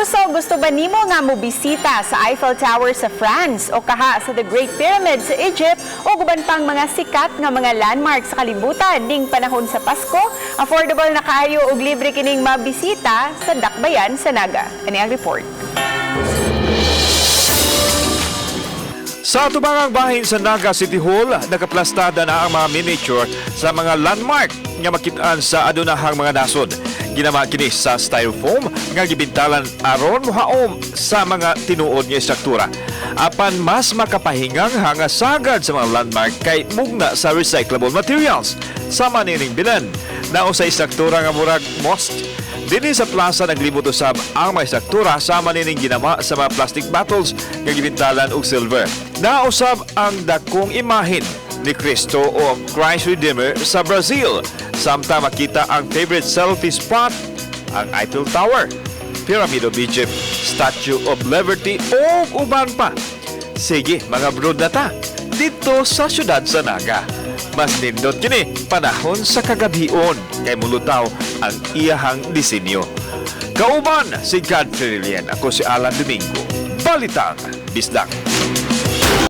Kapuso, gusto ba nimo nga mobisita sa Eiffel Tower sa France o kaha sa The Great Pyramid sa Egypt o uban pang mga sikat nga mga landmark sa kalibutan ning panahon sa Pasko? Affordable na kaayo ug libre kining mabisita sa Dakbayan sa Naga. Ani ang report. Sa atubangang bahin sa Naga City Hall, nakaplastada na ang mga miniature sa mga landmark nga makitaan sa adunahang mga nasod. Ginama kini sa styrofoam nga gibintalan aron mohaom sa mga tinuod nga istruktura. Apan mas makapahingang hanga sagad sa mga landmark kay mugna sa recyclable materials. Sama nining bilan, nao sa istruktura nga murag mosque. Dinhi sa plaza, naglibot usab ang mga istruktura sama nining ginama sa mga plastic bottles nga gibintalan og silver. Nausab ang dakong imahin ni Kristo o Christ Redeemer sa Brazil. Samtang makita ang favorite selfie spot, ang Eiffel Tower, Pyramid of Egypt, Statue of Liberty o uban pa. Sige, mga brod na ta, dito sa syudad sa Naga. Mas nindot kini panahon sa kagabhion kay mulutaw ang iyahang disenyo. Kauban si Godfrey Lilian, ako si Alan Domingo. Balitang Bisdak.